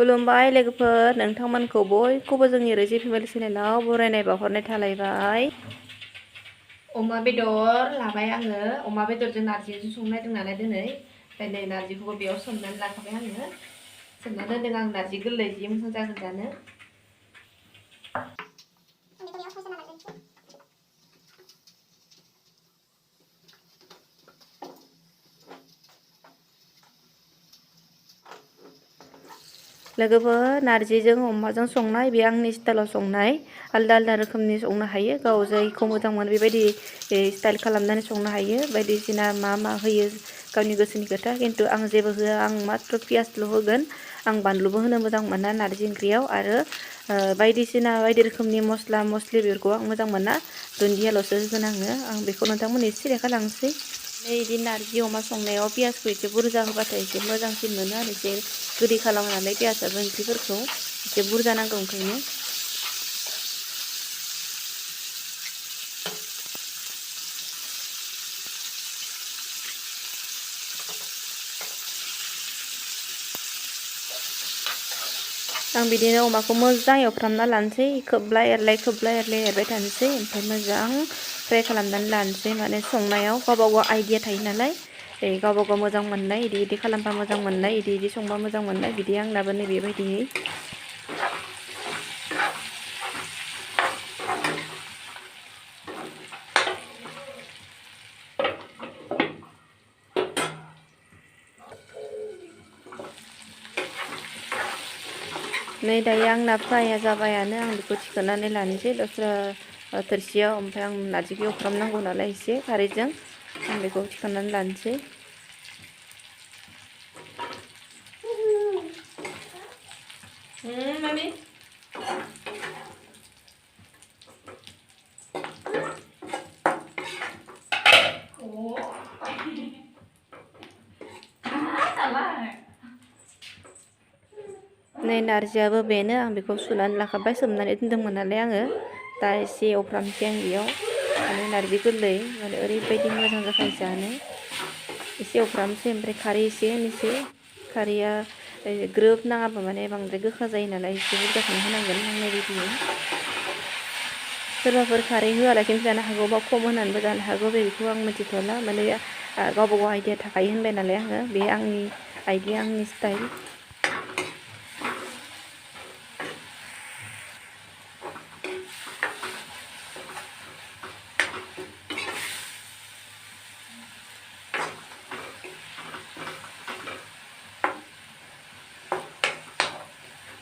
खुलुमबाय लोगोफोर, नोंथांमोनखौ बयखौबो जोंनि रोजि फेमिलि चेनेलाव बरायनाय बावहरनाय थालायबाय। अमा बेदर लाबाय आङो। अमा बेदरजों नारजिजों संनो नागिरदों नालाय दिनै। ओमफ्राय नै नारजिखौबो बेयाव सोमनानै लाखाबाय आङो। सोमना दोनदों आं नारजि गोरलै जि मोजां जागोन जानो। लोगोफोर, नारजिजों अमाजों संनाय बे आंनि स्टाइलाव संनाय। आलदा आलदा रोखोमनि संनो हायो, गाव जायखौ मोजां मोनो बेबायदि स्टाइल खालामनानै संनो हायो। बायदिसिना मा होयो गावनि गोसोनि खोथा, खिन्थु आं जेबो होआ। आं मात्र पियासल' होगोन। आं बानलुबो होनो मोजां मोना नारजि ओंख्रियाव, आरो बायदिसिना बायदि रोखोमनि मस्ला मस्लि बेफोरखौ आं मोजां मोना। दुन्दियाल'सो होगोन आङो। आं बेखौ नोंथांमोननो एसे देखायलांसै। बिदि नारजि अमा संनायाव पियासखौ एसे बुरजा होबाथाय एसे मोजांसिन मोनो आरो एसे गोदै खालामो नालाय पियासाबो ओंख्रिफोरखौ एसे बुरजा नांगौ ओंखायनो। आं बिदिनो अमाखौ मोजां एवफ्रामना लानोसै, खोबला एरलाय एरबाय थानोसै, ओमफ्राय मोजां फ्राय खालामनानै लानोसै। माने संनायाव गावबा गाव आइडिया थायो नालाय, गावबा गाव मोजां मोननाय, इदि खालामबा मोजां मोननाय, इदि संबा मोजां मोननाय, बिदि आंनाबो नै बेबायदियै। नै दायो आंना फ्राया जाबायानो। आं बेखौ थिखोनानै लानोसै दस्रा थोरसियाव। ओमफ्राय आं नारजिखौ एवफ्रामनांगौ नालाय एसे खारैजों, आं बेखौ थिखोनानै लानोसै। नै नारजियाबो बेनो, आं बेखौ सुनानै लाखाबाय, सोमनानै दोनदोंमोन नालाय आङो। दा एसे एवफ्रामसै आं बेयाव। माने नारजि गोरलै माने ओरैबायदि मोजां जाखायो जानो। एसे एवफ्रामसै, ओमफ्राय खारै एसे होनोसै। खारैया ग्रोब नाङाबा माने बांद्राय गोखा जायो नालाय, एसे बुरजाखौनो होनांगोन नांनाय बायदियै। सोरबाफोर खारै होआलासिनो जानो हागौ, बा खम होनानैबो जानो हागौ, बेखौ आं मिथिथ'ला। माने गावबा गाव आइडिया थाखायो होनबाय नालाय आङो, बे आंनि आइडिया, आंनि स्टाइल।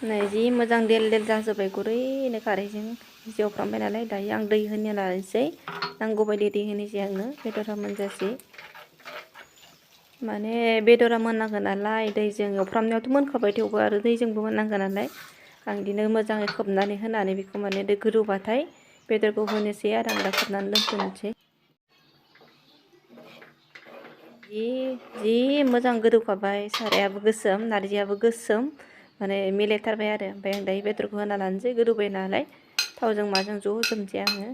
नै जि मोजां देल देल जाजोब्बाय गुरैनो खारैजों एसे एवफ्रामबाय नालाय। दायो आं दै होनो लानोसै, नांगौ बायदि दै होनोसै आङो बेदरा मोनजासे। माने बेदरा मोननांगोन नालाय, दैजों एवफ्रामनायावथ' मोनखाबाय, थेवबो आरो दैजोंबो मोननांगोन नालाय। आं बिदिनो मोजाङै खोबनानै होनानै बेखौ माने दै गोदौबाथाय बेदरखौ होनोसै आरो आं दा खोबनानै दोनथ'नोसै। जि मोजां गोदौखाबाय, सारायाबो गोसोम, नारजियाबो गोसोम, माने मिलायथारबाय आरो। ओमफ्राय आं दायो बेदरखौ होना लानोसै, गोदौबाय नालाय थावजों माजों ज' होजोबनोसै आङो।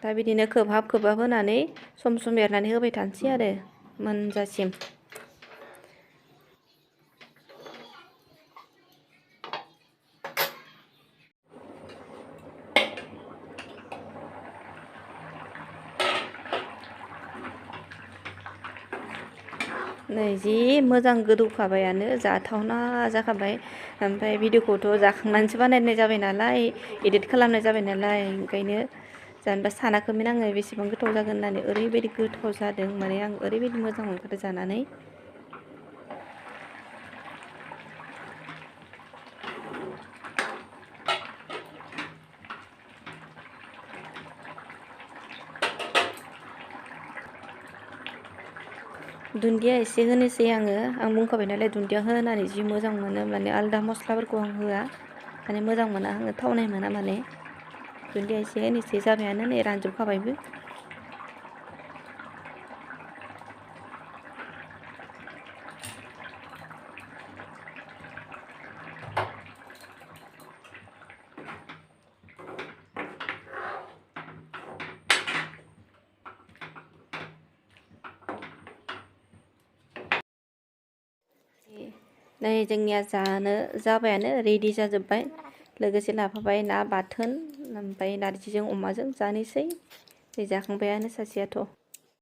दा बिदिनो खोबहाब होनानै सम सम एरनानै होबाय थानोसै आरो मोनजासिम। नै जि मोजां गोदौखाबायानो, जाथावना जाखाबाय। ओमफ्राय भिडिअखौथ' जाखांनानैसो बानायनाय जाबाय नालाय, एडिट खालामनाय जाबाय नालाय, ओंखायनो जानोबा सानाखैमोन आङो बेसेबां गोथाव जागोन होननानै। ओरैबायदि गोथाव जादों, माने आं ओरैबायदि मोजां मोनखादों जानानै। दुन्दिया एसे होनोसै आङो। आं बुंखाबाय नालाय दुन्दिया होनानै जि मोजां मोनो, माने आलदा मस्लाफोरखौ आं होआ, माने मोजां मोना आङो, थावनाय मोना माने। दुन्दिया एसे होनोसै, जाबायानो नै रानजोबखाबायबो। नै जोंनिया जानो जाबायानो रेडि जाजोब्बाय लोगोसे लाफाबाय ना बाथोन ओमफ्राय नारजिजों अमाजों जानोसै नै जाखांबायानो सासेयाथ'।